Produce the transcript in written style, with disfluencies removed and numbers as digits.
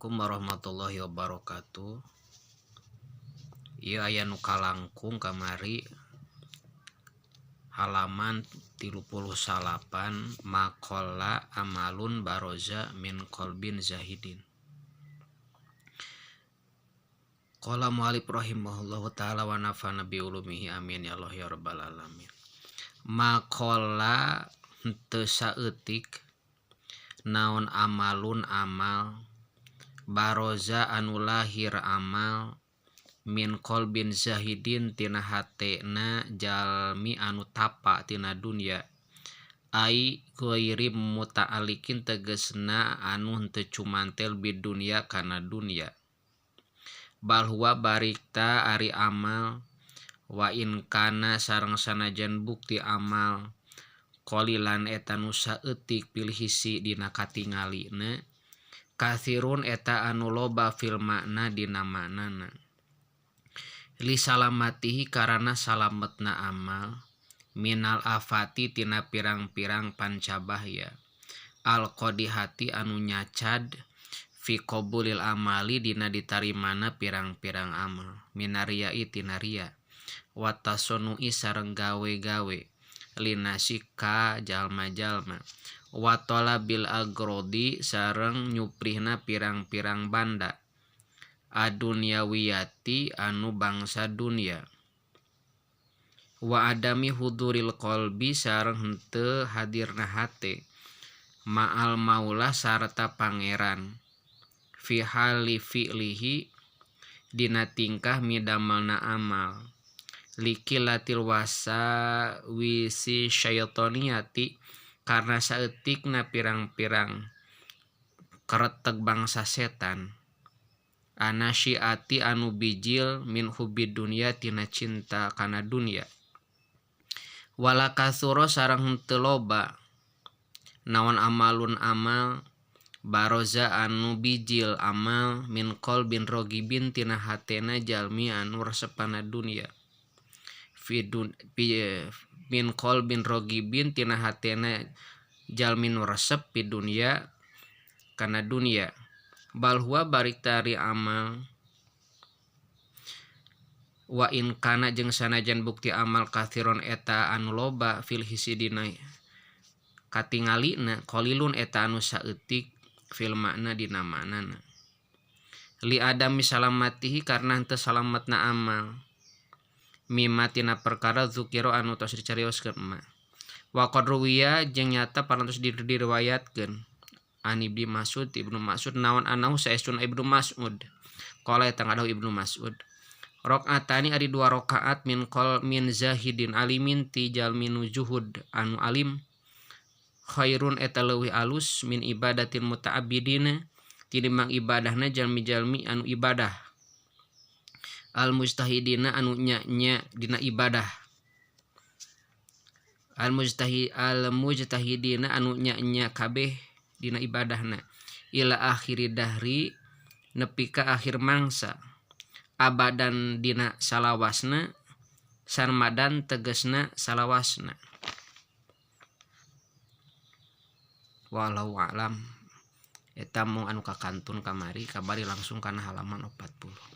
Assalamualaikum warahmatullahi wabarakatuh. Ieu aya nu kalangkung kamari halaman 39 maqala amalun baroza min qalbin zahidin. Qala mu'allif rahimahullahu taala wa nafa'ana bi ulumihi amin ya Allah ya rabbal alamin. Maqala henteu saeutik naon amalun amal baroza anu lahir amal min qalbin zahidin tina hatena jalmi anu tapa tina dunya ai ghairi muta'alliqin tegasna anu henteu cumantel bid dunya kana dunya bal huwa barikta ari amal wa in kana sareng sanajan bukti amal qalilan eta nu saeutik fil hisi dina katingalina katsirun eta anu loba fil makna dina maknana li salamatihi karana salametna amal minal afati tina pirang-pirang pancabahya al qadihati anu nyacad fi qabulil amali dina ditarimana pirang-pirang amal minariai tina ria wa tasonui sareng gawe-gawe linasi ka jalma-jalma wa talabil agrodi sareng nyuprihna pirang-pirang banda adunyawiyati anu bangsa dunya wa adami huduril qalbi sareng henteu hadirna hate ma'al maula sarta pangeran fi hali fi'lihi dina tingkah midamelna amal liqillatil wasa wisi syaitoniyati karena saeutikna pirang-pirang kereteg bangsa setan anasyiati anu bijil min hubbid dunya tina cinta kana dunya wala katsura sareng henteu loba naon amalun amal baroza anu bijil amal min qalbin ragibin tina hatena jalmi anu resepana dunya min qalbin ragibin tina hatena jalmi nu resep fi dunya kana dunya bal huwa barik tari amal wa in kana jeung sanajan bukti amal katsiron eta anu loba fil hisi dina katingalina qalilun eta anu saeutik fil makna dina maknana li adami salamatihi karena henteu salametna amal mimma tina perkara zukira anu tos dicarioskeun ma wa qad ruwiya jeung nyata parantos diriwayatkeun an Ibnu Mas'ud Ibnu Mas'ud naon anahu saestuna Ibnu Mas'ud qala eta ngadau Ibnu Mas'ud rakaatani ari 2 rakaat min qol min zahidin alimin ti jalmi nu zuhud anu alim khairun eta leuwih alus min ibadatin muta'abbidina tinimbang ibadahna jalmi-jalmi anu ibadah al mujtahidina anu nya-nya dina ibadah al mujtahidina anu nya-nya kabeh dina ibadahna ila akhiri dahri nepi ka akhir mangsa abadan dina salawasna sarmadan tegesna salawasna walau alam eta mung anu kakantun kamari kabari langsung kana halaman 40.